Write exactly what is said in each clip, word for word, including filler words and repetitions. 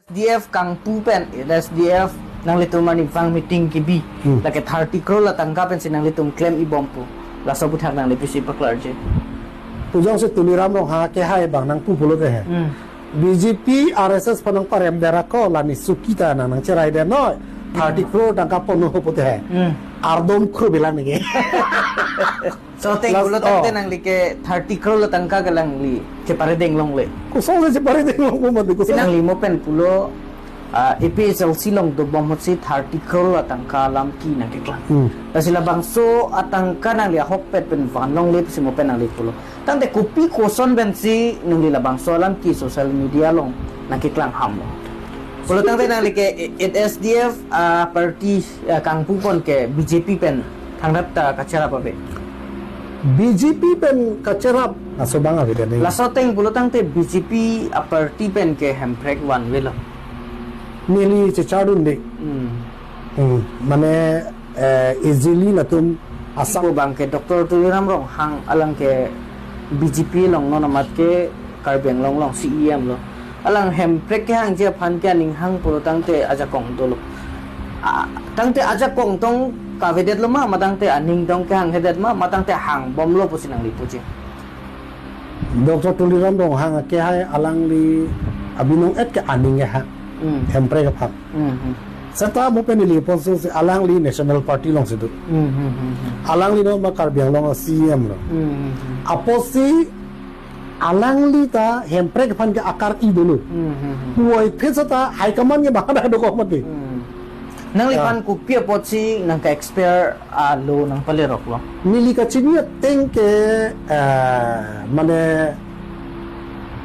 D F kangpu pen, S D F nanglitum arni vang meeting kebi. Hmm. Lake thirty crore atangka pensi nanglitum klem-i bompo. Laso aputhak nangli pisi paklarji. Pujong si Tuliram Ronghang kehai abang nangpu pulote he. Hmm. B J P, R S S aphan nangparem dera ko, lani suki ta nang nangcherai de noi. Thirty crore atangka ponpo pulote he. Hmm. Ardom khru bilang neke. So, teng Last, pulo tangte oh. Nangli ke thirty crore atangka ke nangli chepare deng longle. Kosonsi chepare deng longpo mati, koson. Nangli mo pen pulo, ah, A P H L C along dobom ahut si thirty crore atangka alam ke nangkeklang. Hmm. Lasi labangso atangka nangli ahokpet pen van longle pusi mo pen nangli pulo. Tangte kopi koson pensi nangli labangso alam ke social media along nangkeklang ham lo. Pulo tangte nangli ke it S D F, ah, party, ah, kangpu pon ke B J P pen thangnat ta kacherap ave. B J P pen kacherap laso abang ave dei. Laso ateng pulo tangte B J P aparty pen ke Hemprek vanve lo. Neli chechardunde. Hmm. Hmm. Mane, eh, easily latum Assam. Ko abang ke Doctor Tuliram Ronghang alang ke B J P along non amat ke Karbi Anglong along C E M lo. Alang Hemprek kehangji aphan ke aning hang pulo tangte ajakong dolo. Ah, tangte ajakong tong kavedet lo ma, ma tangte aning tong kehanghedet ma, ma tangte hangbomlo pusi nangli puji. Doctor Tuliram Ronghang kehai alangli abinong et ke aning kehang. Hmm. Hemprek aphan. Hmm, hmm. Seta mo pen neli ponso si alangli National Party alongsi do. Hmm, hmm, hmm, hmm. Alangli non ma Karbi Anglong a C E M lo. Hmm, hmm, hmm. Apotsi alangli ta Hemprek aphan ke akar-i dolo. Hmm, hmm, hmm. Puvoiphit seta high command ke bahana dokok mati. Hmm. Nangliphan, ah, kopi apotsi nangka-expel alo nangpalerok lo? Neli kachini ateng ke, eh, mane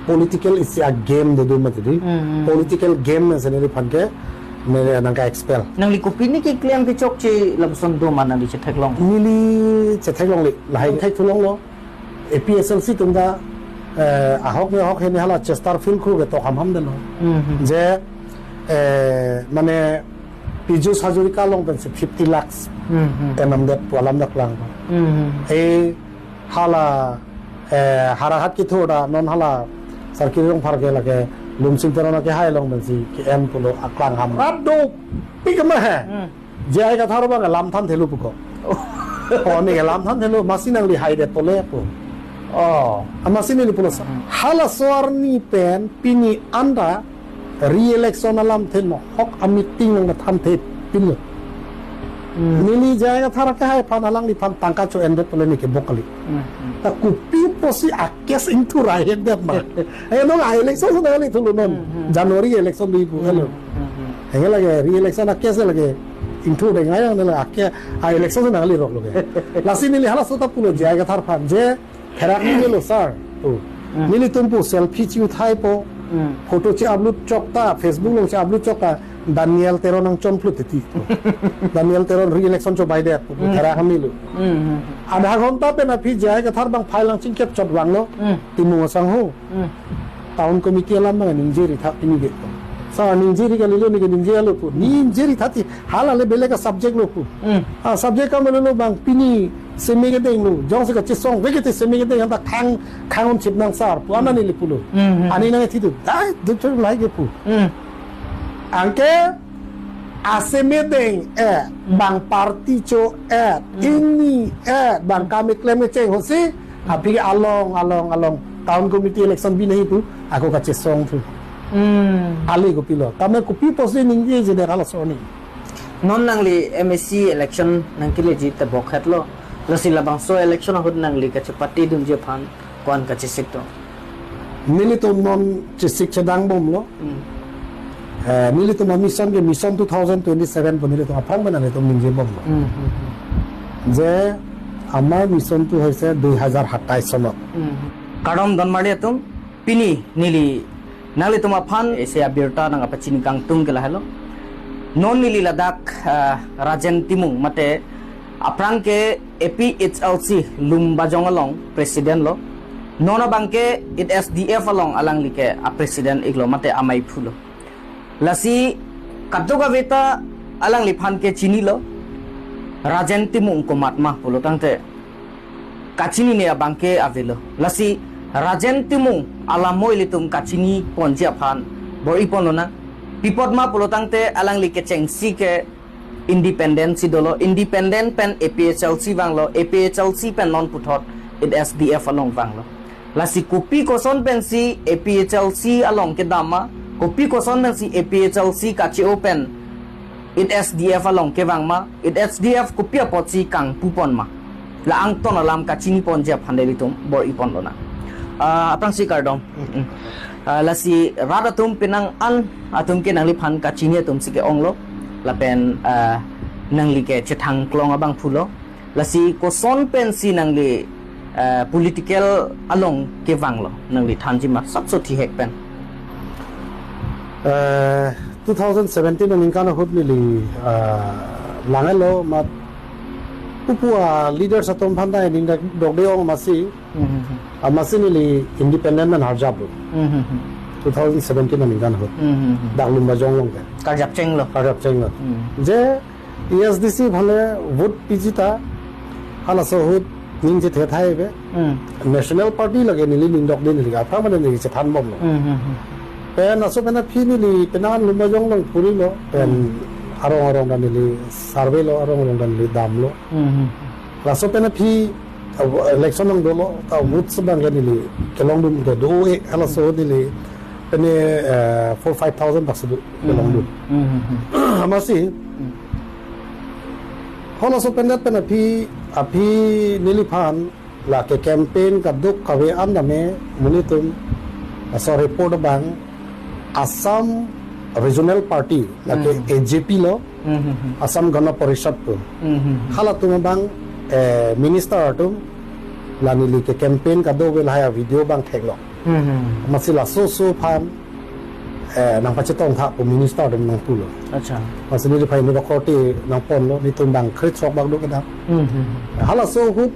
political isi a-game dodo mati dei. Hmm, hmm. Political game si neliphan ke, ne nangka-expel. Nangli kopi ne keklem kechokche lapuson do ma nangli chetheklong? Neli chetheklongle, lahai thek thulong lo. A P S L C atum ta, eh, ahok ne ahok hene hala Chesterfield khru ke tok hamham detlo. Hmm, hmm. Je, eh, mane Piyush Hazarika along pensi fifty lakhs. Hmm, hmm. Enamdet pu alam dak lang. Hmm, hmm. E hala, eh, Howraghat ketho ta non hala Sarkiri Rongphar ke lake Lumsing Teron akehai along pensi ke-en pulo aklang ham. Rap dopik ma he. Hmm. J I Kathar abang lam thanthelo puko. Oh. Oh, ne lam thanthelo, masi nangli haidet pole pu. Oh. Amasi neli pulo sa. Hmm. Halaso arni pen pini anta re-election alamthe no hok a-meeting nangthanthe pinlo. Hmm. Neli J I Kathar akehai aphan alangliphan tangka cho-endet pole ne kebok kali. Hmm, hmm. Ta kopi apotsi a-case ingthu rai-etdet ma. Eh, non a-election si nangli thulo non. Hmm, hmm. January election do ipu, hmm, hello. Hmm, hmm. Anke lake re-election a-case lake ingthu deng ayang ne lake a-election si nanglerok lo ke. Lasi neli halaso ta pulo J I Kathar aphan je therak nanglo sir. Oh. Hmm. Nelitum pu selfie che-uthaipo. Hmm. Photo che-upload chok ta, Facebook along che-upload chok ta, Daniel Teron nangchonphlut titi. Daniel Teron re-election chobaidet pu, hmm, therak nanglo. Hmm, hmm. Adha ghonta pen aphi J I Kathar abang file nangchingkep chot vanglo. Hmm. Timung asangho. Hmm. Town committee alam abang ningje ri tha pini ke. Sa ningje ri kalilo ne ke ningje alo pu. Ningje ri tha ti hala le belek a-subject lo pu. Hmm. A-subject kam lo abang pini seme kedeng lo. Jongsi kachesong veke te seme kedeng anta khang khang un chip nang sir pu ana neli pulo. Hmm, hmm. Ani nangthi do. Dai, doctor lahai ke pu. Hmm. Anke a-seme deng, eh, bang party cho, eh, hmm, ini, eh, bang kam keklem kecheng ahutsi, aphi ke along, along, along. Town committee election bi nahi pu, ako kachesong thu. Hmm. Ale kopilo. Tame kopi apotsi ningjeje der halaso arni. Non nangli M A C election nangkeleji te bokhet lo. Lasi labangso election ahut nangli kachepate dunji aphan ko-an kachesik do? Nelitum non chesik chedang bomlo. Hmm. Eh, nelitum a-mission ke Mission two thousand twenty-seven pu nelitum aphrang pen nelitum ningje bomlo. Hmm, hmm, hmm. Je amar mission tu hoise dui hajar satais sonot. Hmm. Kardom donmarli atum, pini neli nanglitum aphan isi abirta nangkapachini kangtung ke lahelo. Non neli ladak, eh, Rajen Timung mate aphrang ke A P H L C Lumbajong along president lo. Non abang ke it S D F along alangli ke a-president iklo mate amaiphu lo. Lasi kadokave ta alangliphan ke chinilo. Rajen Timung komat ma pulo tangte kachinine abang ke avelo. Lasi Rajen Timung alam mo ilitum kachini ponji aphan bor-i ponlonang. Pi apot ma pulotangte alangli kechengsi ke independent si dolo, independent pen A P H L C vanglo, A P H L C pen non puthot it S D F along vanglo. Lasi kopi koson pensi A P H L C along kedam ma, kopi koson pensi A P H L C kache-o pen it S D F along kevang ma, it S D F kopi apotsi kangpupon ma. La angton alam kachiniponji aphan nelitum bor-iponlonang. Ah, aphrangsi kardom. Mm. Ah, lasi rat atum penang an atum ke nangliphan kachini atumsi ke-onglo. Lapen, ah, nangli ke chethang klong abangphulo. Lasi koson pensi nangli, ah, political along kevanglo, nangli thanji ma sapso thihek pen. Eh, two thousand seventeen aningkan ahut neli, ah, langelo mat pupu a-leaders atum aphan ta ning dak dok de-ong masi, Hmm, hmm, hmm. Amatsi neli independent pen harjaplo. Hmm, hmm, hmm. Two thousand seventeen aningkan ahut. Hmm, hmm, hmm. Dak Lumbajong along ke. Karjapchenglo. Karjapchenglo. Hmm. Je A S D C aphan le vote piji ta halaso ahut ning chethe thai ave. Hmm. National Party lake neli ning dokde, neli aphrang mane neli chethanbomlo. Hmm, hmm, hmm. Pen laso pen aphi neli penang Lumbajong along phurilo. Pen Hmm. arong arong ta neli survey lo, arong arong ta neli damlo. Hmm, hmm. Laso pen aphi, uh, election nang dolo, ta votes abang ke neli kelongdun ke do-e, halaso neli pen, eh, four five thousand bak si do kelongdun. Hmm, hmm, hmm. Amatsi, Hmm. halaso pen det pen aphi, aphi neliphan, lake campaign kadokave an tame, monit atum, laso report abang, Assam Regional Party, lake Hmm. A G P lo, Hmm, hmm, hmm. Assam Gana Parishad pu. Hmm, hmm, hmm. Halatum abang, eh, minister atum, la neli ke campaign kadokave lahai a-video abang theklong. Hmm, hmm, hmm. Amatsi laso aso aphan, eh, nangpachetong tha pu minister atum nangpulo. Acha. Amatsi neli phai neli korte nangponlo, netum bang krethrok bak do kedam. Hmm, hmm, hmm. Halaso ahut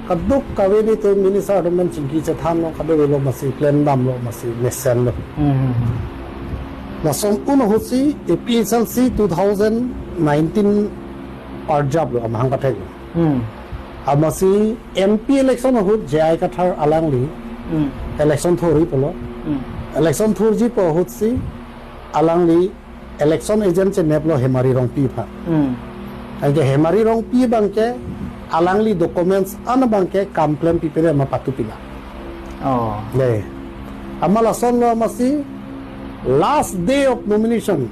kadokave netum minister atum pen chingki chethanlo, kadokavelo amatsi klem damlo, amatsi mesenlo. Hmm, hmm, hmm. Lason un ahutsi A P H L C two thousand nineteen arjaplo, amahang kathek. Hmm. Amatsi M P election ahut J I Kathar alangli Hmm. election thurji pulo. Hmm. Election thurji pu ahutsi alangli election agent cheneplo Hemari Rongpi aphan. Hmm. Anke Hemari Rongpi abang ke alangli documents an abang ke kam klem pipe ma patu pila. Oh. Dei. Amat lasonlo amatsi last day of nomination.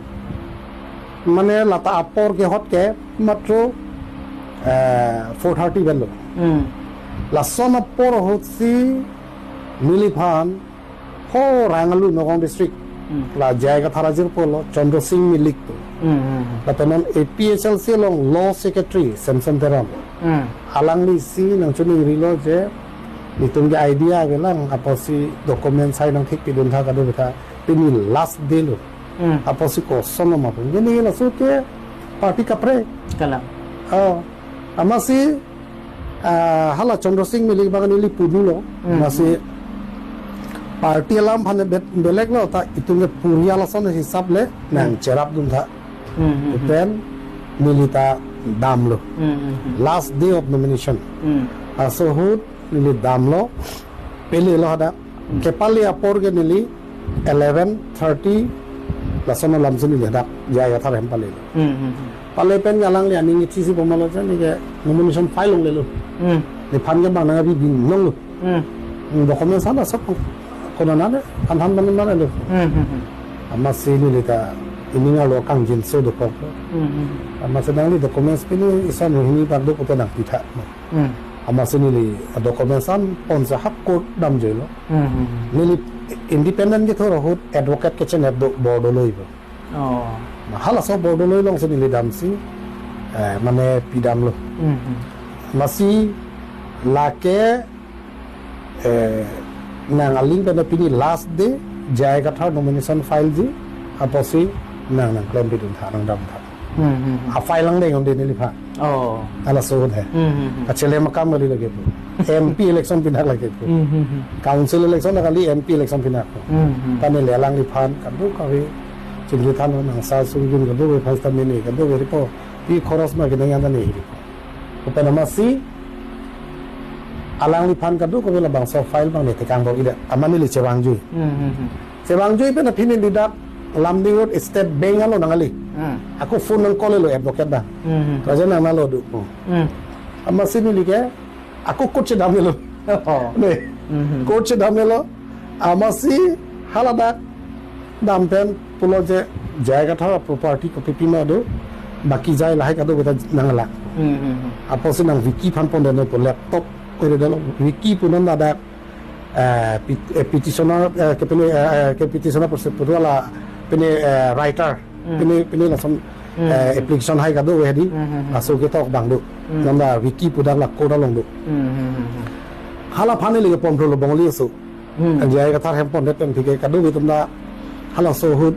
Mane lata apor kehot ke matro, eh, four thirty pen lo. Hmm. Lason apor ahutsi neliphan ho Rangalu Nagaon district. Hmm. La J I Kathar ajirpo lo, Chandra Sing Milik pu. Hmm, hmm, hmm. Lapen non A P H L C along law secretary Samson Teron. Hmm. Alanglisi nangchiningrilo je netum ke idea avelang apotsi document sai nangthik pidun tha kadokave tha, pini last day lo. Hmm. Apotsi kosonlo ma pu. Neli laso ke party kaprek. Kalang. Oh. Amatsi, ah, hala Chandra Sing Milik abang neli pudulo. Hmm. Amatsi party alam aphan bet belek lo ta itum ke puri alason hisap le Hmm. nangcherapdun tha. Hmm, hmm, hmm. Pen neli ta damlo. Hmm, hmm, hmm. Last day of nomination. Hmm. Laso ahut neli damlo. Pelelo hadak. Hmm. Kepale apor ke neli eleven thirty lason alamsi neli hadak J I Kathar ahem palelo. Hmm, hmm, hmm. Pale pen alangli aning ithi si bomalo je neli ke nomination file longlelo. Hmm. Nephan ke bang nangpi binong lo. Hmm. Hmm, documents an asap konat nane, an han ban nane lo. Hmm, hmm, hmm. Amatsi neli ta ining arlo kangjinso dokok lo. Hmm, hmm. Amatsi nangli documents pini ison rohini bak do kote nangpi tha. Hmm. Amatsi neli documents an ponsi ha court damjoilo. Hmm, hmm, hmm. Neli independent kethur ahut advocate kechenep do bor doloi pu. Oh. Halaso bor doloi alongsi neli damsi, eh, mane pidamlo. Hmm, hmm. Amatsi lake, eh, nang aling pen pini last day, J I Kathar nomination file ji, apotsi nang nangklem pidun tha, nangdam tha. Hmm, hmm, hmm. A-file lang deng un-e neliphan. Oh. Halaso ahut he. Hmm, hmm, hmm. Kachelem akam kali lake pu. M P election pinak lake pu. Hmm, hmm, hmm. Council election kali M P election pinak pu. Hmm, hmm. Ta neli alangliphan kadokave chingki thanlo, nang sa sung jun kadokave aphan ta mene kadokave ripo. Pi khoros ma kenang an ta ne ripo. Lapen amatsi alangliphan kadokave labangso file abang ne tekang bor-idet. Amat neli chevangjui. Hmm, hmm, hmm. Chevangjui pen aphi neli dak Lumding Road State Bank along nangli. Hmm. Ako phone nang call lo advocate abang. Hmm. Raja nang nalo do. Hmm. Amatsi neli ke ako court chedam lo. Oh. Ne. Hmm. Court chedam lo. Amatsi haladak dam pen pulo je J I Kathar property kopi pima do. Baki jai lahai kado kita nanglang. Hmm. Apotsi nang Vicky aphan pon deno pu laptop ko deno Vicky pu non ladak eh, pet-, eh, petitioner, eh, ke pele, eh, eh, ke petitioner perse-, pura la pene, eh, writer, Hmm. pene, pene lason, Hmm. eh, application hai kado we di, Hmm, hmm, hmm. Laso ketok abang do. Hmm. Nanda Vicky pu dak la court along do. Hmm, hmm, hmm, hmm. Hala aphan neli ke pon phlo lo Bongoli aso. Hmm. J I Kathar ahem pon det pen aphi ke kado we atum ta halaso ahut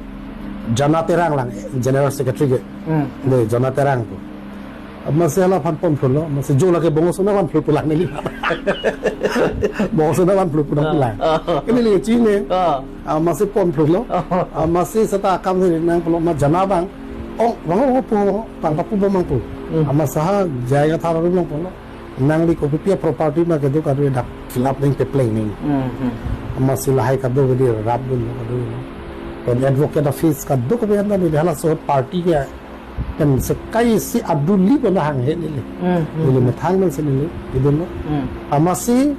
Jana Terang lang, General Secretary ke. Hmm. Ne, Jana Terang pu. Amatsi hala aphan pon phlo lo, amatsi jo lake bongosona van phlo pulang neli. Bongosona van phlo pulang Ah, pulang. Ah. Ke neli chini. Ah. Amatsi pon phlo lo. Ah. Amatsi seta akam neli nang pulo ma Jana abang. Oh, bang oh pu, bang papu bang pu. Hmm. Amatsi ha J I Kathar arum nang pulo. Nangli kopi pia property ma kedo kado dak fill up ning pe planning. Hmm, hmm. Amatsi lahai kado kado rap dun kado. Pen advocate office kado kado anda ni halaso party ke pen sekai si aduli pon hanghe neli. Hmm, hmm, Neli hmm. methang nang si neli, idun lo. Hmm. Amatsi,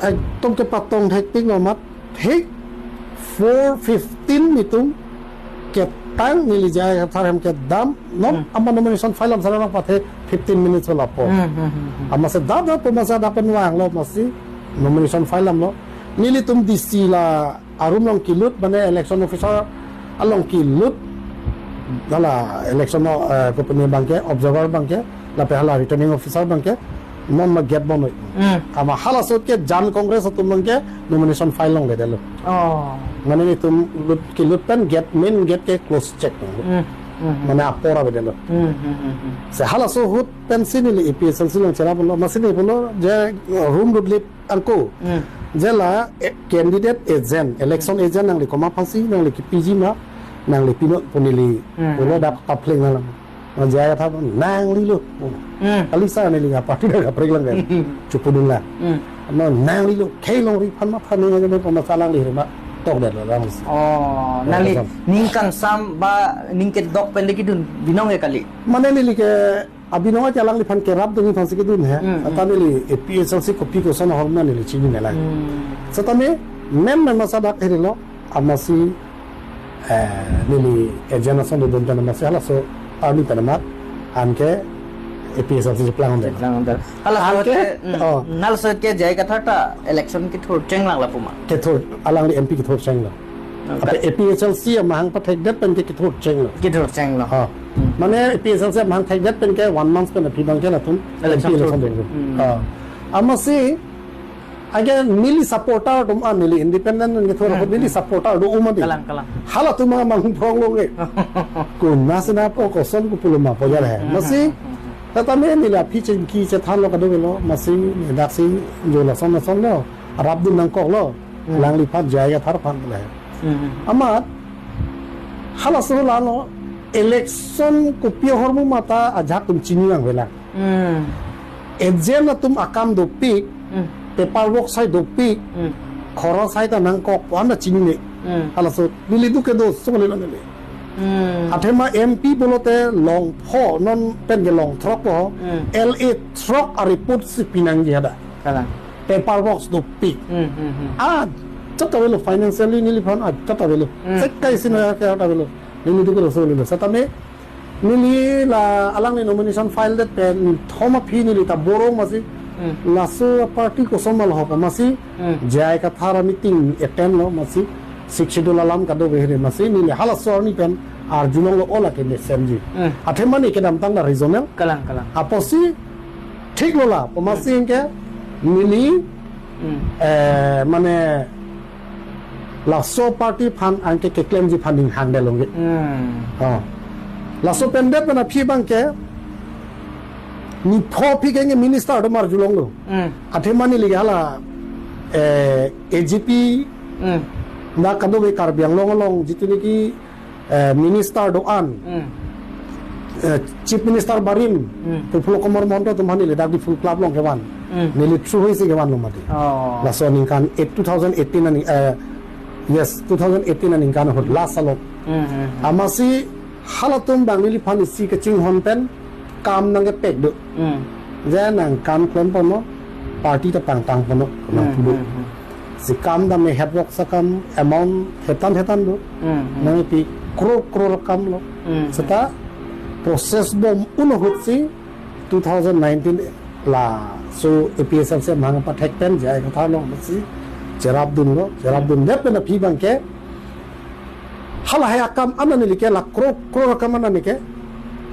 ekdom kepatong thektik lo amat, thik four fifteen netum ketang neli J I Kathar ahem kedam, non Hmm. ama nomination file lam sarang pathe fifteen minutes lo lapu. Hmm, hmm, hmm, hmm. Amatsi dada pu amatsi ada pen vanglo amatsi nomination file lam lo. Nelitum D C la arum along kelut, mane election officer along kelut. Hala election, eh, company abang ke, observer abang ke, lapen hala returning officer abang ke, non ma gate bon noi. Hmm. Amat halaso ahut ke Jan Congress atum abang ke nomination file longle detlo. Oh. Mane netum lut kelut pen gate, main gate ke close check lo. Hmm. Hmm. Mane apor ave detlo. Hmm, hmm, hmm, hmm. Si halaso ahut pensi neli A P H L C along cherap lo, amatsi neli pulo je room lut lip angko. Hmm. Je la, eh, candidate agent, election agent nangli komat aphansi, nangli kepiji ma, nangli pinon pu neli. Hmm. Pulo dak papleng nanglang. Ma J I Kathar nangli lo. Hmm. Kali sa neli ka party dak kaprek lang kan. Hmm. Chupudun lang. Hmm. Ma nangli lo, khei longri aphan ma aphan ning aja ma amatsi alangli rima tok detlo lang. Oh, nangli Kathar. Ning kangsam ba ning kedok pen le kedun binong ya kali. Mane neli ke abinong aja alangliphan kerap dun aphansi kedun he. Hmm, hmm. Seta neli A P H L C kopi koson ahormu neli chinine lang. Hmm. Setame mem mem amatsi dak heri lo amatsi, eh, neli agent ason dodun pen amatsi halaso arni pen amat anke A P H L C cheplang dun. Cheplang dun. Halaso ahut Anke, ke, hmm, oh. Halaso ahut ke J I Kathar ta election kethur cheng lang lapu ma. Kethur, alangli M P kethur cheng lo. Ape A P H L C amahang pathekdet pen ke kethur cheng lo. Kethur cheng lo. Ha. Hmm. Mane A P H L C amahang thekdet pen ke one month pen aphi abang ke latum Election M P election thur. Dun. Hmm. Ha. Amatsi again neli supporter atum an neli independent nang kethur Hmm, neli hmm. supporter do uma di. Kalang, kalang. Halatum amang prong longle. Kuna sina po koson ko pulo ma po jal he. Hmm, Amatsi hmm, hmm, hmm. Setame neli aphi chingki chethan lo kado lo. Amatsi daksi jo lason lason lo. Rap dun nangkok lo. Hmm. Alangliphan J I Kathar aphan le. Hmm. Amat halaso lalo election kopi ahormu ma ta ajahak atum chini nangvelang. Hmm. Agent atum akam dopik, Hmm. paperwork sai dopik, Hmm. khoros sai ta nangkok pu anda chinine. Hmm. Halaso neli do kedo so le neli. Hmm. Athema M P pulote longpho non pen ke longthrok po. Hmm. L A throk a report si pinangji hadak. Kalang. Paperworks dopik. Hmm, hmm, hmm. Ah, chot avelo financially neliphan, ah, chot avelo. Hmm. Sekai sina ke chot avelo. Neli do kedo so le. Setame neli la alangli nomination file det pen thom aphi neli ta borong amatsi. Hmm. Laso party koson ma lo hop amatsi. Hmm. J I Kathar a meeting attend lo amatsi. Sixth Schedule alam kado behre amatsi. Neli halaso arni pen arjulong lo ola ke mesenji. Hmm. Athema neli kedamtang la regional. Kalang, kalang. Apotsi thik lo la, pu amatsi Hmm. anke neli, Hmm. eh, mane laso party aphan anke keklemji aphan ning hang det longle. Hmm. Ha. Laso pen det pen aphi abang ke neli pho aphi ke nge minister do arjulong lo. Hmm. Athema neli ke hala, eh, A G P Hmm. na kado ke Karbi Anglong along jitu niki eh, minister do-an, Hmm. eh, Chief Minister barim, Hmm. Prafulla Kumar Mahanta atum aphan neli dak Diphu Club along kevan. Hmm. Neli through hui si kevan lo mati. Oh. Laso aningkan eight, two thousand eighteen ani, eh, Yes, two thousand eighteen aningkan ahut last along. Hmm, hmm, hmm. Amatsi halatum bang neliphan isi kachinghon pen kam nangkepek do. Hmm. Je nang kam klem ponlo, party ta pangtang ponlo, nang Hmm, pulo. Hmm, hmm. Si kam dam e headwork sa kam amount hetan hetan do. Hmm, hmm. Nang pi crore crore kam lo. Hmm, hmm. Seta process bom un ahut si two thousand nineteen laso A P H L C amahang pathek pen J I Kathar along si cherapdunlo, cherapdun det pen aphi bang ke halahai akam an neli ke la crore crore akam an neli ke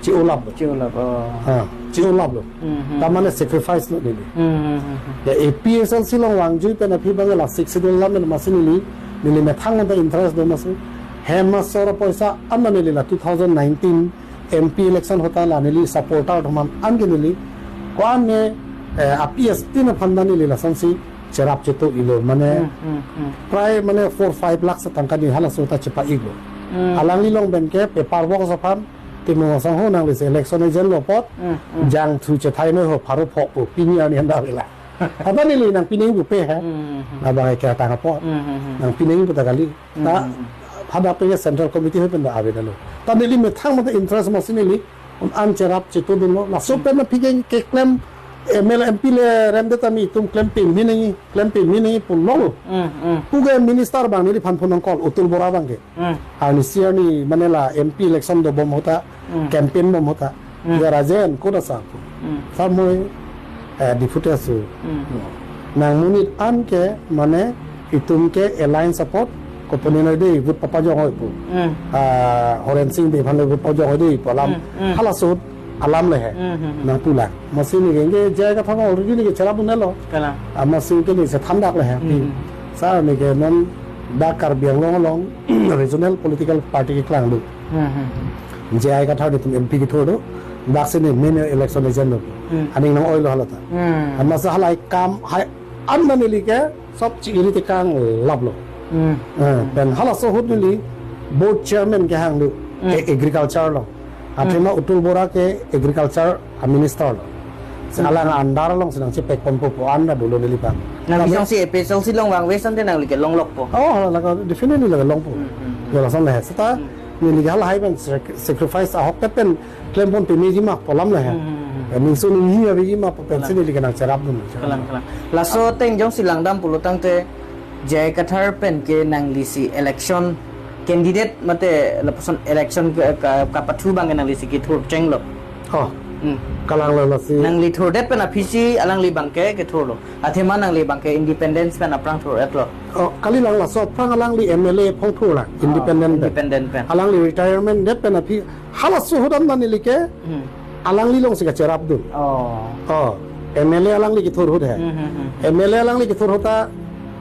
che-olaplo. Che-olap, oh. Ha, che-olaplo. Hmm, hmm. Ta mane sacrifice lo neli. Hmm, hmm, hmm, hmm. Ya A P H L C along vangjui pen aphi bang la Sixth Schedule alam amatsi neli, neli methang ta interest do amatsi. Hem asor apoisa an neli la two thousand nineteen M P election ahut ta la neli supporter atum an ke neli ko-an ne, eh, A P S T na phanda neli lasonsi cherap cheto-ilo mane Hmm, hmm, hmm. prai mane four five lakh sa tangka neli halaso ta chepa-iklo. Hmm. Alangli along pen ke paperwork sa aphan Timung Sangho nanglisi election agent lo apot Hmm, hmm. jangthu chethai noi ho pharo phok po pini arni anda vela. Ata neli nang pining pupe ha. Hmm, hmm. Abang ke tang apot. Hmm, hmm, hmm. Nang pining puta kali. Ta Hmm, hmm, hmm. hadak pe central committee ahut pen ta ave lo. Ta neli methang mate interest amatsi neli un-an cherap chetodunlo. Laso pen aphi ke keklem M L A M P le rem det ta mi itum klem pin mi nangji, klem pin mi nangji pulo. Hmm, hmm. Puke minister bang neliphan phone nang call Atul Bora bang ke. Hmm. Arnisi arni mane la M P election dobom ahut ta, Hmm. campaign bom ahut ta. Hmm. Ya Rajen, koda sa pu. Hmm. Sa moi, eh, Diphu te asu. Hmm. Nang monit an ke mane itum ke alliance apot kopone noi dei vote papajong oi pu. Hmm. Ah, Horen Sing Bey aphan le vote papajong oi dei pu alam. Hmm, hmm. Halaso ahut alam le he. Hmm, hmm, hmm. Nang pulang. Amatsi neli ke J I Kathar already neli ke cherapdun lo. Kalang. Amatsi ke neli si thandak le he. Hmm. Sa neli ke non dak Karbi Anglong along regional political party keklang do. Hmm, hmm, hmm. J I Kathar netum M P kethur do. Dak si ne main election agent do. Hmm. Aning nang-oilo hala ta. Hmm. Amatsi halahai kam hai an neli ke sob chi-iri tekang laplo. Hmm. Eh, pen halaso ahut neli board chairman kehang do. Hmm. A-, agriculture along. Athema Hmm. Atul Bora ke agriculture a minister lo. Si Hmm. alang under along si nang chepek ponpo pu an ta dolo neli bang. Nang Kami- bisong si A P H L C along vangve asonte nangli ke longlokpo. Oh, la ka definitely la longpo. Hmm, hmm, hmm. Ya lason le he. Seta Hmm. neli ke halahai pen sac-, sacrifice ahok te pen klem pon pemeji ma pu alam le he. Hmm, hmm, hmm. Ya, ningso ninghi aveji ma pu pensi Alam. neli ke nang cherapdun. Kalang, kalang. Laso ateng jongsi langdam pulo tangte J I Kathar pen ke nanglisi election candidate mate lapuson election ke, ka, kapathu bang ke nanglisi kethur chenglo. Oh. Hmm. Kalang lo lasi. Nangli thurdet pen aphi si alangli bang ke kethurlo. Athema nangli bang ke independence pen aphrang thur-etlo. Oh, kalilang laso aphrang alangli M L A aphong thurlang, Oh, independent pen. independent pen. Alangli retirement det pen aphi halaso ahut an neli ke Hmm. alangli along si kacherapdun. Oh. Oh, M L A alangli kethur ahut he. Hmm, hmm, hmm. M L A alangli kethur ahut ta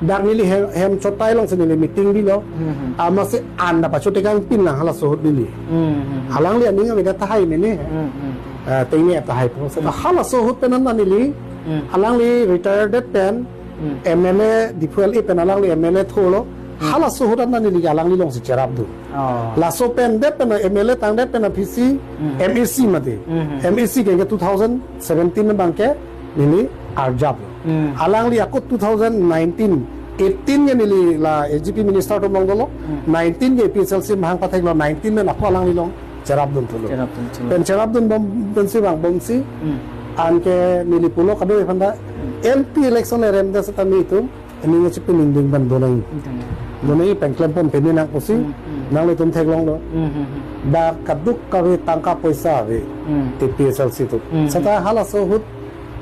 dak neli hem, hem chotai along si neli meeting bilo. Hmm, hmm. Amatsi an ta pachotekang pin lang halaso ahut neli. Hmm, hmm, hmm. Alangli aning avedet tahai mene he. Hmm, hmm, hmm. Ah, tengni tahai pu. Seta Hmm. halaso ahut pen an neli Hmm. alangli retired det pen Hmm. M L A Diphu L A pen alangli M L A thurlo. Hmm. Halaso ahut an neli ke alangli along si cherapdun. Oh. Laso pen det pen M L A tangdet pen aphi si Hmm. M A C mati. Hmm. M A C ke, ke two thousand seventeen bang ke neli arjap. Hmm. Alangli ako two thousand nineteen, eighteen ke neli la A G P minister atum along dolo. Hmm. Nineteen ke A P H L C amahang patheklo, nineteen pen ako alangli along cherapdun thulo. Cherapdun thulo. Pen cherapdun bom, pen si bang bom si. Hmm. Anke neli pulo kadokave aphan ta Hmm. M P election le remdet seta mi itum aning chipi ningding pen do nangji. Ningding. Do nangji pen klem pon pini nang pusi, Hmm, hmm. nanglitum theklonglo. Hmm, hmm, hmm. Dak kadokave tangka poisa ave, Hmm. A P H L C atum. Hmm, Seta hmm. halaso ahut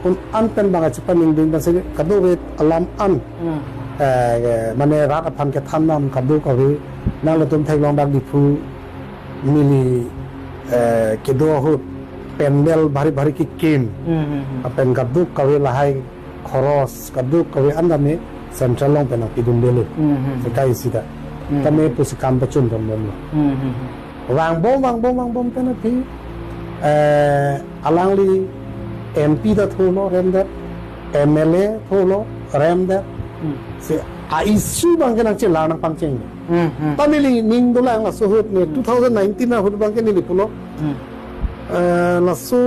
un-an pen bang chipi ningding pensi kadokave alam an. Hmm. Eh, mane rat aphan kethan dam kadokave nanglitum theklong dak Diphu neli, eh, kedo ahut pandal bhari bhari kekim. Hmm, hmm, hmm. Lapen kadokave lahai khoros kadokave an ta me central along pen nangpidunde lo. Hmm, hmm. Sekai sita. Hmm. Tame pusi kam pachun ponbomlo. Hmm, hmm, hmm. Vangbom, vangbom, vangbom pen aphi, eh, alangli M P ta thurlo remdet, M L A thurlo remdet. Hmm. Si a-issue bang ke nangchelar nangpangcheng. Hmm, hmm. Ta neli ning dolang laso ahut ne Hmm. two thousand nineteen ahut bang ke neli pulo. Hmm. Eh, laso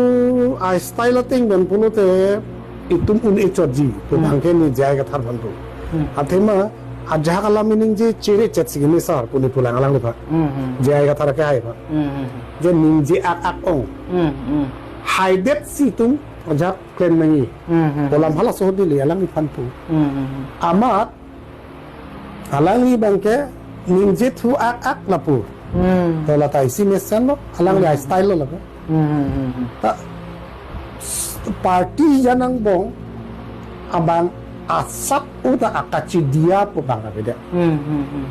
a-style ateng pen pulote itum un-e chotji pu Hmm. bang ke ne J I Kathar aphan pu. Hmm. Athema Ajahak alam ningje chere chet si kimi sar puni pulang alangliphan. Hmm, hmm. J I Kathar ke hai pha. Hmm, hmm, hmm. Je ningje ak ak ong. Hmm, hmm. Haidet si itum ajahak klem nangji. Hmm, hmm. Pu alam halaso ahut neli alangliphan pu. Hmm, hmm, hmm. Amat alangli abangke ningje thu ak ak lapu. Hmm. To la ta isi mesenlo, alangli Hmm. a-style lo lapu. Hmm, hmm, hmm, hmm. Ta s-, party aning angbong abang asap uta akachidia pu abang avedet. Hmm, hmm, hmm.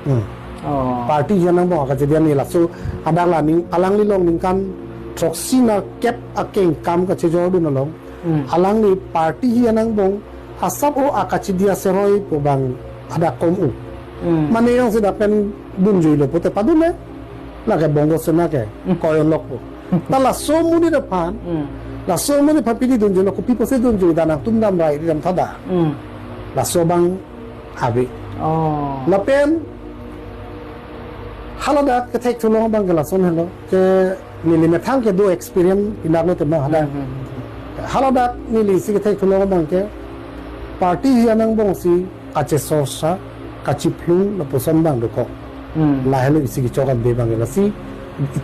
Hmm. Oh. Party aning angbong akachidia, neli laso adak la ning alangli along ningkan throksi nerkep akengkam kachejordun along. Hmm. Alangli party aning angbong asap o akachidia seroi pu abang adak kom-u. Hmm. Mane jongsi dak pen dunjuilo pute padunle. Lake Bongo Sena ke, hmm, koyon lok po. Ta laso amonit aphan, hmm, laso amonit aphan pini dunjuilo, kopi pusi dunjui, dak nangtum damra ri dam tha da. Hmm. Laso abang ave. Oh. Lapen haladak kethekthu long abangke lason helo. Ke neli methang kedo experience pinaklo tema hadak. Hmm, hmm, hmm. Haladak neli isi kethekthu long abangke party aning angbong si kachesorsa, kachiphlung lapuson abang dokok. Hmm. Lahelo isi kechok ande abang lasi.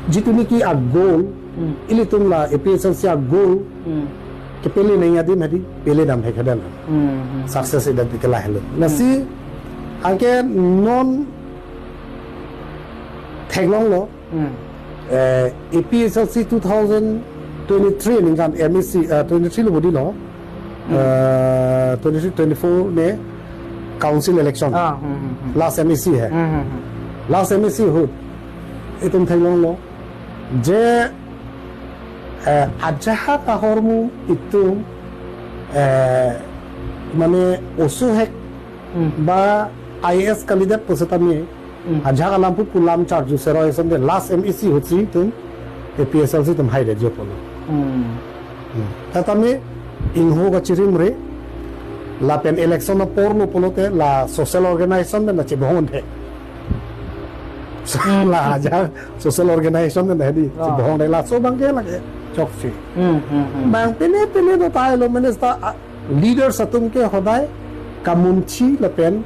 Jitu niki a-goal, hmm, ilitum la A P H L C a-goal, hmm, kepele nangji adim hadi, pele dam hek hadan. Hmm, hmm. Success idat ke lahelo. Lasi, hmm, anke non theklonglo, hmm, eh, A P H L C two thousand twenty-three ningkan M A C, eh, twenty-three lo bodi lo. Hmm. Eh, twenty-three twenty-four ne council election. Ah, hmm, hmm, hmm. Last M A C hai. Hmm, hmm, hmm. Last M A C ahut itum theklonglo. Je, eh, ajahak ahormu itum, eh, mane oso hek, hmm, ba I A S candidate pusitame, hmm, ajahak alam pu pu alam charju seroi ason de last M A C ahut si itum A P H L C atum haidet jo pulo. Hmm. Hmm. Ta tame ingho kachirimre lapen election apor lo pulote la social organization pen la chebohong the. Hmm. La ajahak social organization pen hadi, oh, chebohong the, laso abangke lake choksi. Hmm, hmm, hmm. Bang pine pine do tahai lo minister, ah, leaders atum ke hodai kamunchi lapen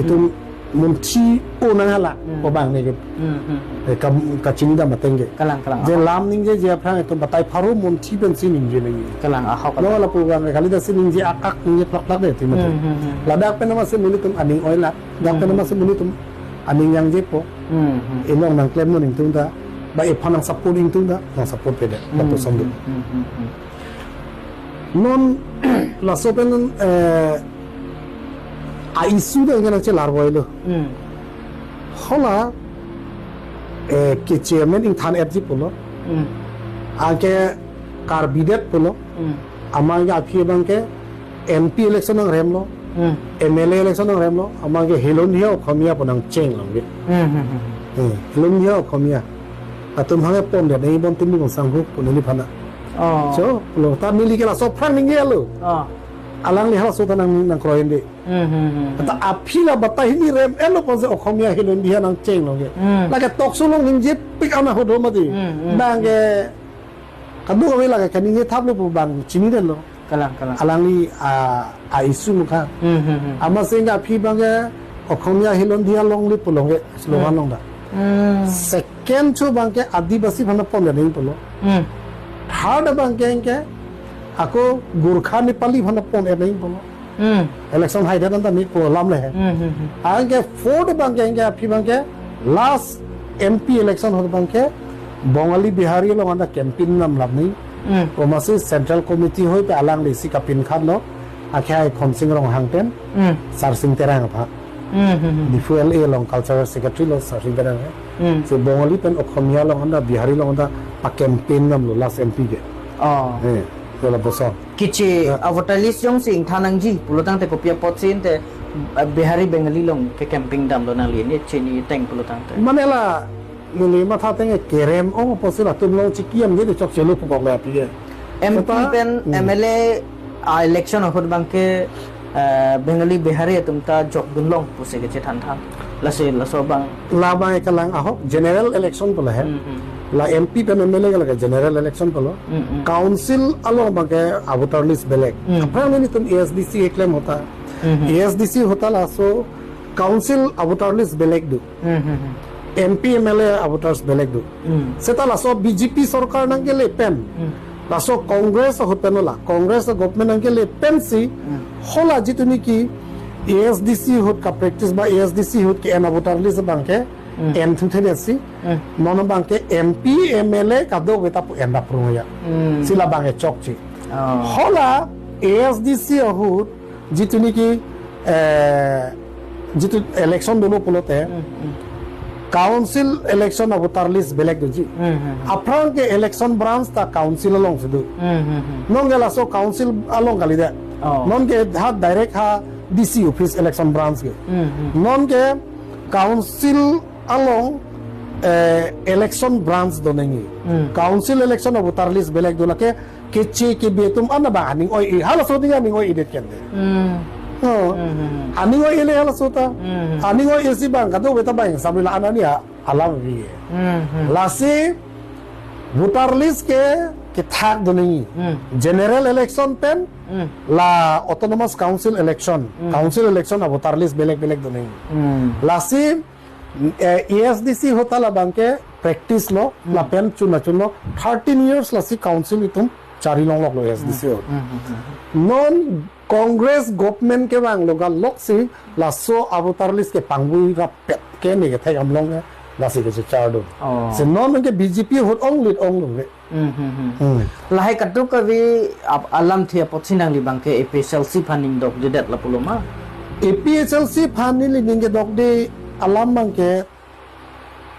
itum, hmm, munchi unang hala, hmm, ko abang neke. Hmm, hmm. Eh, kam, kachini dam ateng ke. Kalang, kalang. Je lam ningjeje aphrang itum batai pharo munchi pensi ningje ningje. Kalang, ahok, lo kalang. Lapu abang kali, dak si ningje ak ak ningje plak plak de itum. Hmm, hmm, hmm. Ladak pen amatsi nelitum aning oilak. Dak pen, hmm, amatsi nelitum aning jangjepo. Hmm, hmm. Ilong nangklemnon itum ta, ba iphan nang support itum ta, nang support pedet. Hmm, lapuson do. Hmm, hmm, hmm, hmm. Non laso pen, eh, a-issue do ingkan nangchelar voilo. Hmm. Hala, eh, ke chairman ingthan F G pulo. Hmm. Anke Karbi det pulo. Hmm. Amat ke aphi abangke M P election nangremlo. Hmm. M L A election nangremlo. Amat ke Hilondia Okhomia pu nangcheng longke. Hmm, hmm, hmm. Hmm. Hilondia Okhomia. Atum hangke pondet nangji bon timi konsang hu pu neliphan. Oh. So, lo ta neli ke laso aphrang ningjelo. Oh. Alangli halaso ta nang, nangkroide. Hmm, hmm, hmm, hmm. Ta aphi la batai hini rem-etlo pusi Okhomia Hilondia nangcheng longke. Hmm. Lake talk show along ningjepik ana hodo mati. Hmm, hmm. Bangke kadokave lake kaningje thaplo pu abang chinidetlo. Kalang, kalang. Alangli, ah, a-issue mukha. Hmm, hmm, hmm. Amatsi ke aphi abangke Okhomia Hilondia longle pu longke slogan, hmm, along ta. Hmm. Second thu abangke Adivasi aphan pondet nangji pulo. Hmm. Third abangke ke ako Gorkha Nepali aphan pondet nangji pulo. Hmm. Election haidet anta ni pu alam le he. Hmm, hmm, hmm. Anke fourth abangke, anke aphi abangke last M P election ahut abangke Bongali Bihari along anta campaign namlap ni. Hmm. Komatsi Central Committee hoi pen alangli si kapinkhatlo. Akhai Khonsing Ronghang pen, hmm, Sarsing Terang aphan. Hmm, hmm, hmm. Diphu L A along Cultural Secretary lo Sarsing Terang he. Hmm. Si Bongali pen Okhomia along anta, Bihari along anta pa-campaign namlo last M P ke. Oh. Eh, hala boso. Kichi, ya, a-voter list jongsi ingthan nangji pulo tangte kopi apotsi ante, eh, Bihari Bengali along ke campaign damlo nangli, ne chiniteng pulo tangte. Mane la, neli matha ateng ke kerem-ong apotsi latum along chikimji de chokchelo pukok le aphi ke. M P, seta, pen, hmm, M L A, ah, election ahut abangke, eh, Bengali Bihari atum ta jokdunlong pusi kechethan tha. Lasi laso abang. La abang kalang ahok general election pulo he. Hmm, hmm. La M P pen M L A ke lake general election pulo. Hmm, hmm. Council along abangke a-voter list belek. Hmm. Aphrang nelitum A S D C keklem ahut ta. Hmm, hmm. A S D C ahut ta laso Council a-voter list belek do. Hmm, hmm, hmm. M P, M L A a-voters belek do. Hmm. Seta laso B J P sorkar nangkele pen. Hmm. Laso Congress ahut pen la. Congress a-government nangkele pensi. Hmm. Hala jitu niki A S D C ahut ka-practice ba A S D C ahut ke-en a-voter list abangke. Hmm. En thuthenesi. Hmm. Non abangke M P, M L A kadokave ta pu en dap rung ya. Hmm. Si labangke chokche. Oh. Hala A S D C ahut jitu niki, eh, jitu election dolo pulote, Hmm, hmm. Council election a-voter list belek doji. Hmm, hmm, hmm. Aphrang ke election branch ta council alongsi do. Hmm, hmm, hmm. Nonke laso council along kalidet. Oh. Nonke ha direct ha D C office election branch ke. Hmm, hmm. Nonke council along, eh, election branch do nangji. Hmm. Council election a-voter list belek do, lake keche kebe atum an abang aning oi-e, halaso aning aning oi-edet kende. Hmm. Oh. Hmm, hmm, hmm. Aning oi-ele halaso ta. Hmm, hmm. Aning oi-esi abang kadokave ta bang sambil la anani a alam vi. Hmm, hmm. Lasi voter list ke kethak do nangji. Hmm. General election pen Hmm. la autonomous council election. Hmm. Council election a-voter list belek belek do nangji. Hmm. Lasi eh, A S D C ahut ta labangke practice lo, Hmm. lapen chuna chuno, thirteen years lasi council itum chari longloklo A S D C ahut. Hmm, hmm, hmm, hmm. Non Congress government kevanglo galoksi laso a-voter list ke pangvui rapet ke ne kethek amlong ke lasi kechechar do. Oh. Si non ke B J P ahut onglit onglo ke. Hmm, hmm, hmm. Hmm. Lahai kadokave ap-, alamthe apotsi nangli abangke A P H L C aphan ning dokdedet lapulo ma? A P H L C aphan neli ning kedokde alam abangke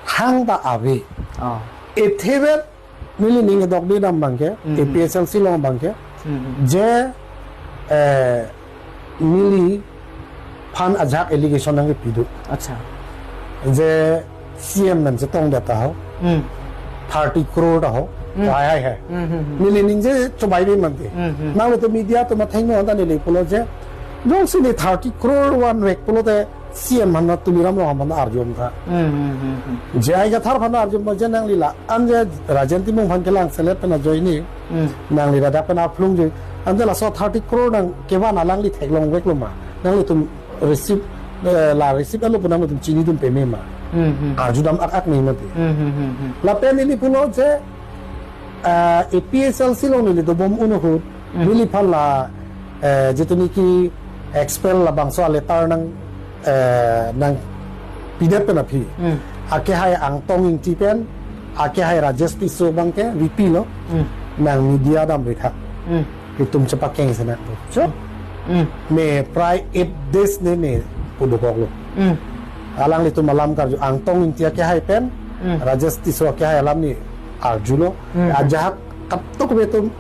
thangta ave. Oh. Ethevet neli ning kedokde dam abangke, Hmm. A P H L C along abangke, Hmm. je, eh, neliphan ajahak allegation nangkepi do. Acha. Je C M nangchetongdet ta ho. Hmm. Thirty crore ta ho. Hmm. Hai, hai, hai. Hmm, hmm, hmm. Neli ningje chobaibe mante. Hmm, hmm. Nanglitum media atum athengno anta neli pulo je, jongsi ne thirty crore vanvek pulote C M aphan na Tuliram Ronghang aphan na arjum tha. Hmm, hmm, hmm, hmm. J I Kathar aphan na arjum tha je nangli la-an je Rajen Timung aphan kelang selet pen ajoine. Hmm. Nangli ladak pen aphlung je. Ante laso thirty crore nangkevan alangli theklongveklo ma? Nanglitum receipt, eh, la receipt alo pu nanglitum chinidun peme ma? Hmm, hmm. Arjudam ak ak nangji mati. Hmm, hmm, hmm, hmm. Lapen neli pulo je, eh, A P H L C along neli dobom un ahut, Hmm. neliphan la, eh, jitu niki expel labangso a-letter nang, eh, nangpidet pen aphi. Hmm. Akehai Angtong Ingti pen, akehai Rajesh Tisso abangke V P lo, Hmm. nang media damri tha. Hmm. Itum chepakeng sena. Cho? Hmm. Ne prai eight days ne ne pudukoklo. Hmm. Alanglitum alam karju Angtong Ingti akehai pen, Hmm. Rajesh Tisso akehai alam ne arjulo. Hmm. Ajahak kadokave atum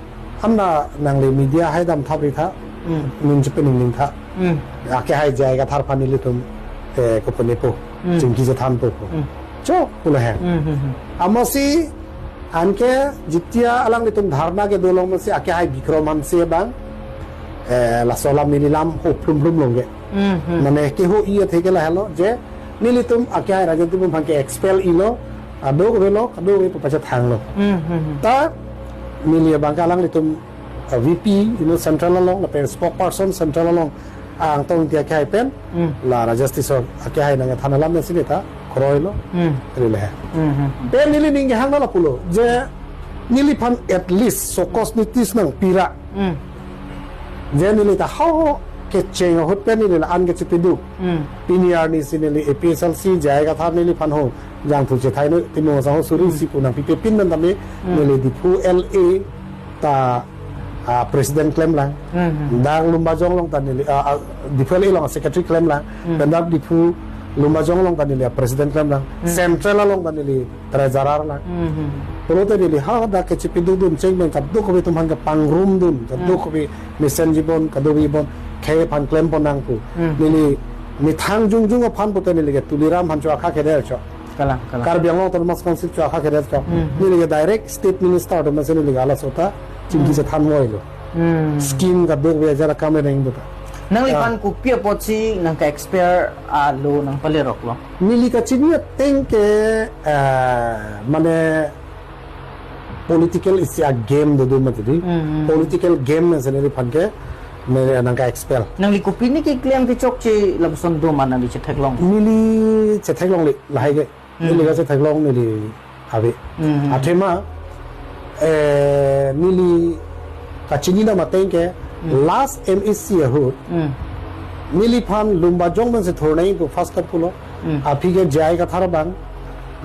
amna nangli media hai dam thapri tha, Hmm. ning chepening ning tha. Hmm. Akehai J I Kathar aphan nelitum, eh, koponepo, Hmm. chingki chethanpo. Hmm. Cho, pulo he. Hmm, hmm, hmm. Amatsi, anke jitia alanglitum dharna kedo along amatsi akehai Bikram Hanse abang, eh, laso alam neli lam ho plum plum longke. Hmm, hmm. Mane keho-i athe ke lahelo, je nelitum akehai Rajen Timung aphan ke-expel-ilo, kadokavelo, kadokave pachethanglo. Hmm, hmm, hmm. Ta neli abangke alanglitum, uh, V P, you know, central along, lapen spokesperson central along, Angtong Ingti akehai pen, Hmm. la Rajesh Tisso akehai nangthan alam nangsi ne ta kroilo, Hmm. rile he. Hmm, hmm, hmm. Pen neli ning kehang na lapulo, je neliphan at least show cause notice nangpira. Hmm. Je neli ta ho kecheng ahut pen neli la-an kechepiduk. Hmm. Pini arnisi neli A P H L C, J I Kathar neliphan ho jangthu chethai no Timung asang ho suri Hmm. si pu nangpipe pin pen tame Hmm. neli Diphu L A ta, ah, president klemlang. Hmm, hmm. Dak Lumbajong along ta neli, ah, ah, Diphu L A along secretary klemlang. Hmm. Pen dak Diphu Lumbajong along ta neli, ah, president klemlang. Hmm. Central along ta neli treasurer lang. Hmm, hmm. Pulote neli hadak kechepidukdun cheng pen kadokave atum aphan kepangrumdun, Hmm. kadokave mesen jibon, kadokave jibon khei aphan klempon nangpo. Hmm. Neli methang jongjong aphan pute neli ke Tuliram aphan cho akha keder cho. Kalang, kalang. Karbi Anglong Autonomous Council cho akha keder cho. Hmm. Neli ke direct state minister atum si neli ke laso ta chingki Hmm. chethan voilo. Hmm. Scheme kadokave ajat akam reng do ta. Nangliphan Ah. kopi apotsi nangke-expel alo nangpaleroklo? Neli kachini ateng ke, eh, mane political isi a-game dodo mati di. Hmm, hmm. Political game nangsi neliphan ke, Neli nangke-expel. Nangli kopine keklem kechokche lapuson do ma nangli chetheklong? Neli chetheklongle, lahai ke. Hmm. Neli kachetheklong neli ave. Hmm. Athema, eh, neli kachini na mateng ke, Hmm. last M A C ahut. Hmm. Neliphan Lumbajong pensi thurnai pu first cut pulo. Hmm. Aphi ke J I Kathar abang,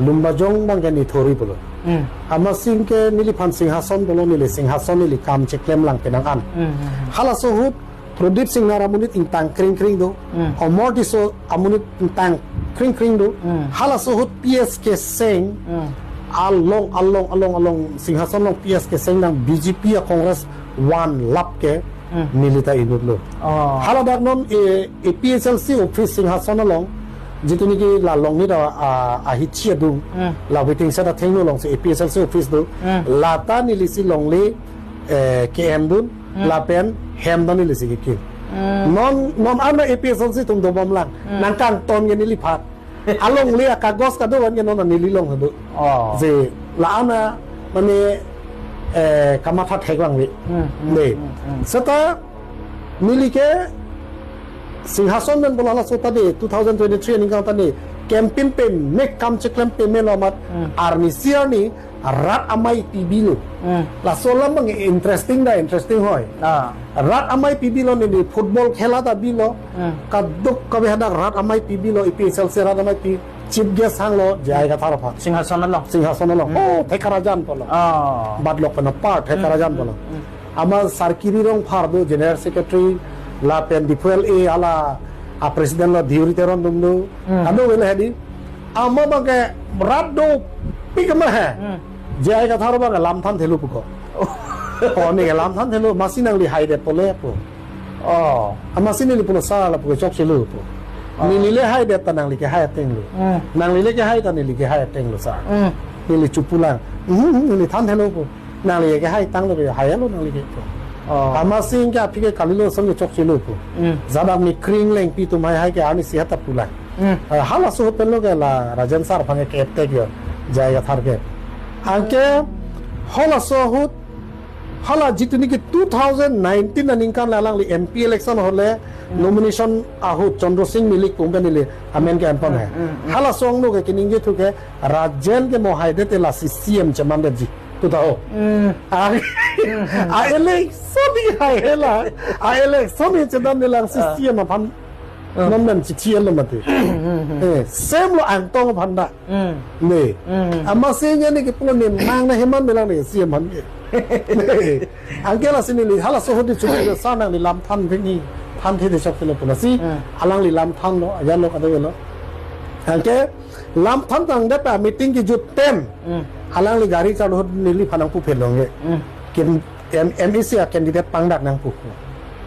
Lumbajong abang ke ne thurri pulo. Hmm. Amatsi ke neliphan Singhason pulo, neli Singhason neli kam cheklem lang penang an. Hmm, hmm, hmm. Halaso ahut Pradip Singnar amonit ingtang kring kring do. Hmm. Amar Tisso amonit ingtang kring kring do. Hmm. Halaso ahut P S Kessing Hmm. along, along, along, along Singhason along P S Kessing nang B J P a Congress one lap ke Hmm. neli ta inutlo. Oh. Haladak non, eh, A P H L C office Singhason along, jitu niki la Longnit a, a, ahichi adung, Hmm. la waiting shed athengno alongsi A P H L C office do, Hmm. lata nelisi longle, eh, ke-endun, Hmm. lapen hem ta nelisi kekim. Hmm. Non, non ana A P H L C atum dobom lang, Hmm. nangkangton ke neliphan. Alongle akagos kado-an ke non neli along do. Oh. Je la ana mane, eh, kamatha thek lang ve. Hmm, hmm, Ne. hmm, hmm. Seta neli ke Singhason pen bola la seta de two thousand twenty-three aningkan ta ne campaign pame, kam cheklem pamelo amat Hmm. arnisi arni rat amei pibilo. Hmm. Laso alam abang interesting da, interesting hoi. Ah. Rat amei pibilo neli football khela ta bilo. Hmm. Kadokave hadak rat amei pibilo, A P H L C rat amei pi, chief guest hanglo J I Kathar aphan. Singhason along. Singhason along. Hmm. Oh, thek karajan pulo. Ah. Bat lok pen apar, thek Hmm, karajan hmm, pulo. hmm. Ama Sarkiri Rongphar do general secretary, lapen Diphu L A hala a president lo Deuri Teron atum do. Hmm. Kadokave le hedi. Ama abang ke rat dopik ma he. Hmm. J I Kathar abang lamthan thelo puko. Oh, ne lamthan thelo, amatsi nangli haidet pule pu. Oh. Amatsi neli pulo sir lapu ke chokchelo pu. Oh. Neli le haidet ta nangli kehai atenglo. Hmm. Nangli le kehai ta neli kehai atenglo sir. Hmm. Neli chopu lang. Hmm, neli than thelo pu. Nangli kehai tanglo ke hailo nangli ke pu. Oh. Amatsi ke aphi ke kalilo ason ke chokchelo pu. Hmm. Jadak Mekreng Lengpi atum haihai ke arnisi hata pu lang. Hmm. Eh, halaso ahut pen lo ke la Rajen sir aphan ke ke-attack yo, J I Kathar ke. Anke halaso ahut, hala jitu niki two thousand nineteen aningkan le alangli M P election ahut le Hmm. nomination ahut Chandra Sing Milik pu anke neli amen ke-enpon he. Hmm, hmm, hmm. Halaso angno ke keningje thu ke Rajen ke mo haidet te lasi C M chemandetji. Tu tahu. Hmm. A, Hmm, hmm. a election ni hai hela. A election ni chedan nilang si Ah. C M aphan Ah. non men si C M lo mati. Hmm, hmm, hmm. Eh, same lo Angtong aphan da. Hmm. Ne. Hmm. Amatsi ne niki pulo ne mang na heman bilang ne C M aphan ke. Ne. Anke lasi neli halaso ahut di chuti sa nangli lamthan bini. Than the de chokchelo pu lasi. Hmm. Alangli lamthanlo, ajan lo kadokave lo. Anke lamthan tangdet pa meeting kejut pen. Hmm. Alangli gari charlo ahut neliphan nangpuphit longle. Hmm. Ken M-, M A C a candidate pangdak nangpu.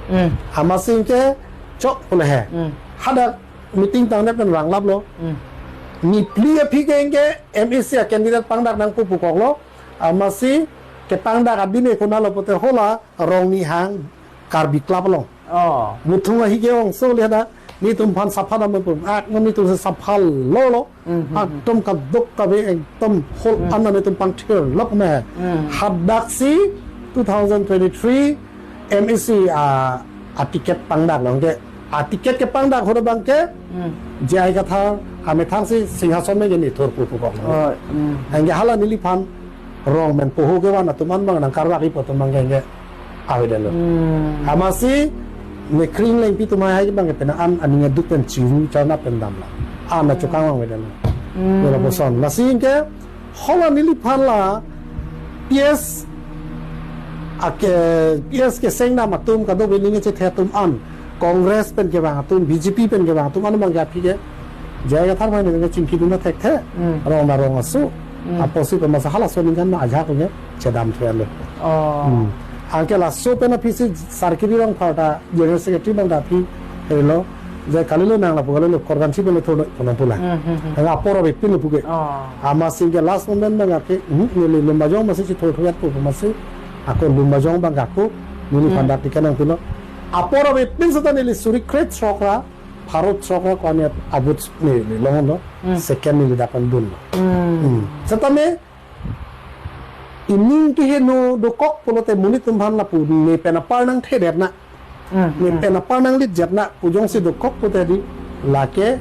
Hmm. Amatsi ke chok pule he. Hmm. Hadak meeting tangdet pen ranglaplo. Hmm. Neli phli aphi ke anke M A C a candidate pangdak nangpu pukoklo. Amatsi kepangdak abine konatlo pute hala Rongnihang Karbi Club along. Oh. Muthung ahi ke-ong so le hadak netum aphan sapha dam pu. Ak netum si sapha lolo. Hmm, hmm, hmm. Ekdom kadokave ekdom hol Hmm. an netum pangthir lok me. Hmm. Hadak si two thousand twenty-three M A C a, a ticket pangdak lo anke. A ticket kepangdak ahut abang ke Hmm. J I Kathar amethang si Singhason me ke ne thur pu pukok. Oh, hmm. Anke hala neliphan rong men poho kevan atum an abang nangkarvak-i pu atum abang ke anke avedetlo. Hmm. Amatsi Mekreng Lengpi atum haihai abang ke penang an aning aduk pen chiru charna pen damlo. An Hmm. achokang abang avedetlo. Hmm. Yo lapuson. Lasi anke hala neliphan la P S ake, P S Kessing dam atum kadokave ning chethe atum an, Congress pen kevang atum, B J P pen kevang atum an abang ke aphi ke J I Kathar aphan ke chingkidun thekthe, Hmm. rong na rong aso, Hmm. apotsi pen masa halaso aningkan ma ajak ke chedam thelo. Oh. Hmm. Anke laso pen aphi si Sarkiri Rongphar ta General Secretary abang ta aphi helo, je kalilo nang lapu kalilo Korganchi pen lo thurno pu nang pu lang. Hmm, hmm, hmm. Ang apor avepinlo puke. Oh. Amatsi ke last moment abang ke, hmm, neli Lumbajong amatsi si thur thuyat pu amatsi, ako Lumbajong abang ke ako neliphan Hmm. dak ticket nangpilo. Apor avepin seta neli suri kre throk ra, pharo throk ra ko-an abut neli longlo, Hmm. second neli dak pen dunlo. Hmm. Hmm. Setame ining keheno dokok pulote monit atum aphan lapu ne pen apar nangthedet na. Hmm, Ne hmm. pen apar nanglit jatna pu jongsi dokok pute di lake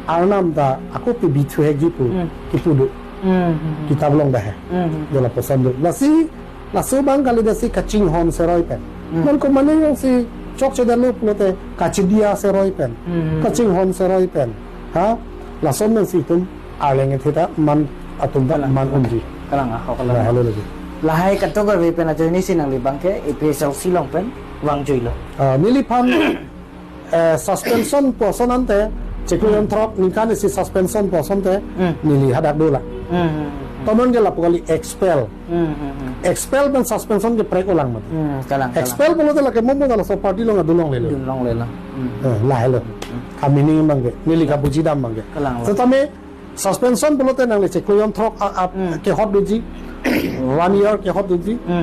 Arnam ta ako pibithu hegi pu Hmm. kipu do. Hmm, hmm, hmm. Kitab along dah he. Hmm, hmm. Dela poson do. Lasi, laso abang kali dasi kachinghon seroi pen. Hmm. Non komane jongsi chokchedetlo pulote kachidia seroi pen. Hmm, hmm. Kachinghon seroi pen. Ha? Lason nangsi itum arleng theta man atum ta Kalang. man unji. Kalang, ah, kalang. Lahelo lagi. Lahai katok ave pen ajoine si nangli abangke A P H L C along pen vangjuilo. Ah, neliphan, eh, suspension pu ason ante, chiklo Hmm. jon throk ningkan isi suspension pu ason te, Hmm. neli hadak dolang. Hmm, hmm, hmm. Tomon ke lapu kali expel. Hmm, hmm, hmm. Expel pen suspension ke prek olang mati. Hmm, kalang, kalang. Expel pulote lake momo dala so party along adun longlelo. Adun longlelo. Hmm. Eh, lahelo. Hmm. Kami ni abangke, neli Kalang. kabuji dam abangke. Kalang. Setame suspension pulote nangli chiklo jon throk a, a, Hmm. kehot doji. One year kehot doji. Hmm.